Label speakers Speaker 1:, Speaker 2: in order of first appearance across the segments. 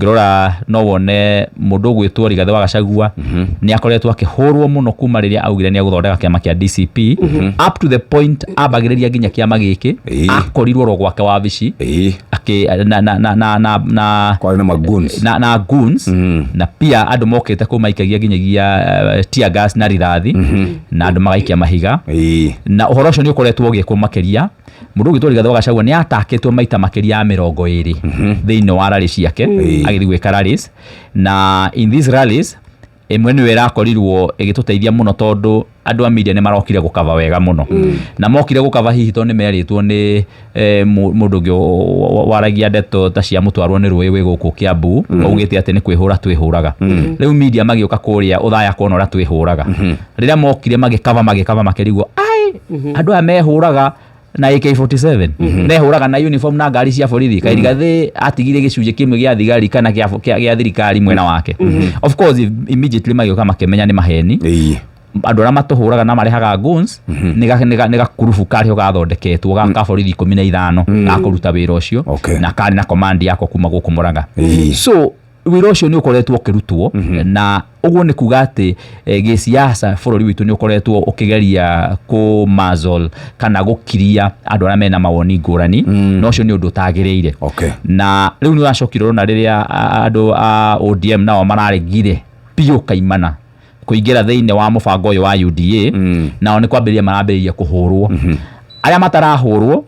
Speaker 1: Ngĩrora no wone mũndũ ũgwĩtwo Rigathĩ wa Gachagua nĩ akoretwo akĩhũrwo mũno kuma rĩrĩa augire nĩ egũthondeka kĩama kĩa DCP, up to the point ambagĩrĩria nginya kĩama gĩkĩ akorirwo ro gwake wabici akĩ na na na na na na
Speaker 2: Kwarĩ na magoons.
Speaker 1: na goons, na pia andũ mokĩte kũu maikagia nginyagia tear gas na rithathi na andũ magaikia mahiga. Na ũhoro ũcio nĩ ũkoretwo ũgĩkwo makĩria. Mũndũ ũgwĩtwo Rigathĩ wa Gachagua nĩ atakĩtwo maita makĩria ya 20 thĩinĩ wa rally ciake agĩthiĩ gwĩka rallies. Na in these rallies, ĩmwe nĩyo ĩrakorirwo ĩgĩtũteithia mũno tondũ andũ a media nĩ marokire gũkava wega mũno, na mokire gũkava hihi tondũ nĩ merĩtwo nĩ mũndũ ũngĩ waragia ndeto ta cia mũtwarwo nĩ rũĩ wĩ gũkũ Kiambu, augĩte atĩ nĩ kwĩhũra twĩhũraga. Rĩu media magĩũka kũrĩa ũthaya kuona ũrĩa twĩhũraga. Rĩrĩa mokire magĩkava magĩkava, makĩrigwo, ai, andũ aya mehũraga na AK47, mehũraga na uniform na ngari cia borithi. Kaĩ Rigathĩ atigire gĩcunjĩ kĩmwe gĩa thigari kana gĩa thirikari mwena wake? Of course, immediately magĩũka makĩmenya nĩ maheni. Andũ arĩa matũhũraga na marehaga guns nĩ gakurubu karĩho gathondeketwo ga borithi 15 ga kũruta wĩra ũcio na karĩ na command yako kuma gũkũ Mũrang'a. So wĩra ũcio nĩ ũkoretwo ũkĩrutwo, na ũguo nĩ kuga atĩ gĩsiasa bũrũri witũ nĩ ũkoretwo ũkĩgeria kũ muzzle kana gũkiria andũ arĩa mena mawoni ngũrani, na ũcio nĩ ũndũ ũtagĩrĩire. Na rĩu nĩ ũracokire ũrona rĩrĩa andũ a ODM nao mararegire biũ kaimana kũingĩra thĩinĩ wa mũbango ũyũ wa UDA, nao nĩ kwambĩrĩria marambĩrĩria kũhũrwo. Arĩa matarahũrwo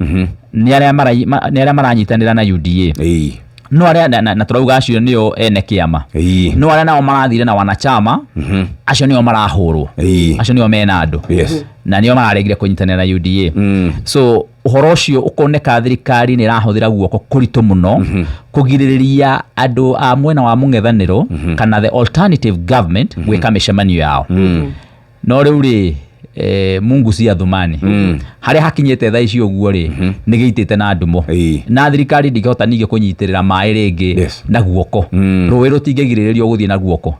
Speaker 1: nĩ arĩa maranyitanĩra na UDA, no arĩa na tũrauga acio nĩo ene kĩama, no arĩa nao marathire na wanachama, acio nĩo marahũrwo, acio nĩo mena andũ na nĩo mararegire kũnyitanĩra na UDA. So ũhoro ũcio ũkoneka thirikari nĩ ĩrahũthĩra guoko kũritũ mũno kũgirĩrĩria andũ a mwena wa mũng'ethanĩro kana the alternative government gwĩka mĩcemanio yao. No rĩu rĩ, Mungu si Athumani. Harĩa hakinyĩte thaa ici ũguo rĩ, nĩ gĩitĩte na ndumo na thirikari ndingĩhota ningĩ kũnyitĩrĩra maĩ rĩngĩ na guoko. Rũĩ rũtingĩgirĩrĩrio gũthiĩ na guoko.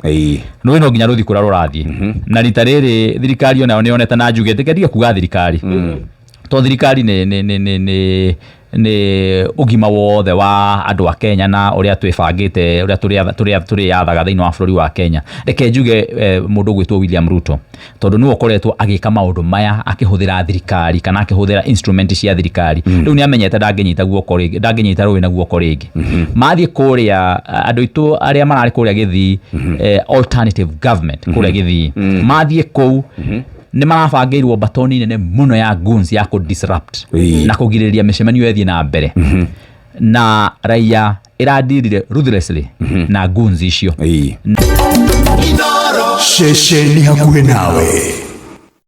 Speaker 1: Rũĩ no nginya rũthiĩ kũrĩa rũrathiĩ. Na rita rĩrĩ thirikari onayo nĩ yonete, na njuge ndige kuga thirikari to thirikari nĩ ũgima wothe wa andũ a Kenya na ũrĩa twĩbangĩte, ũrĩa tũrĩathaga thĩinĩ wa bũrũri wa Kenya. Reke njuge mũndũ ũgwĩtwo William Ruto, tondũ nĩwe ũkoretwo agĩka maũndũ maya akĩhũthĩra thirikari kana akĩhũthĩra instrument cia thirikari. Rĩu nĩ amenyete ndangĩnyita guoko rĩngĩ, ndangĩnyita rũĩ na guoko rĩngĩ. Mathiĩ kũrĩa, andũ aitũ arĩa mararĩ kũrĩa Gĩthii, alternative government kũrĩa Gĩthii, mathiĩ kũu nĩ marabangĩirwo batoni nene mũno ya goons ya kũ disrupt na kũgirĩrĩria mĩcemanio ĩthiĩ na mbere, na raia ĩradirire ruthlessly na goons icio.
Speaker 2: Ceceni hakuhĩ nawe.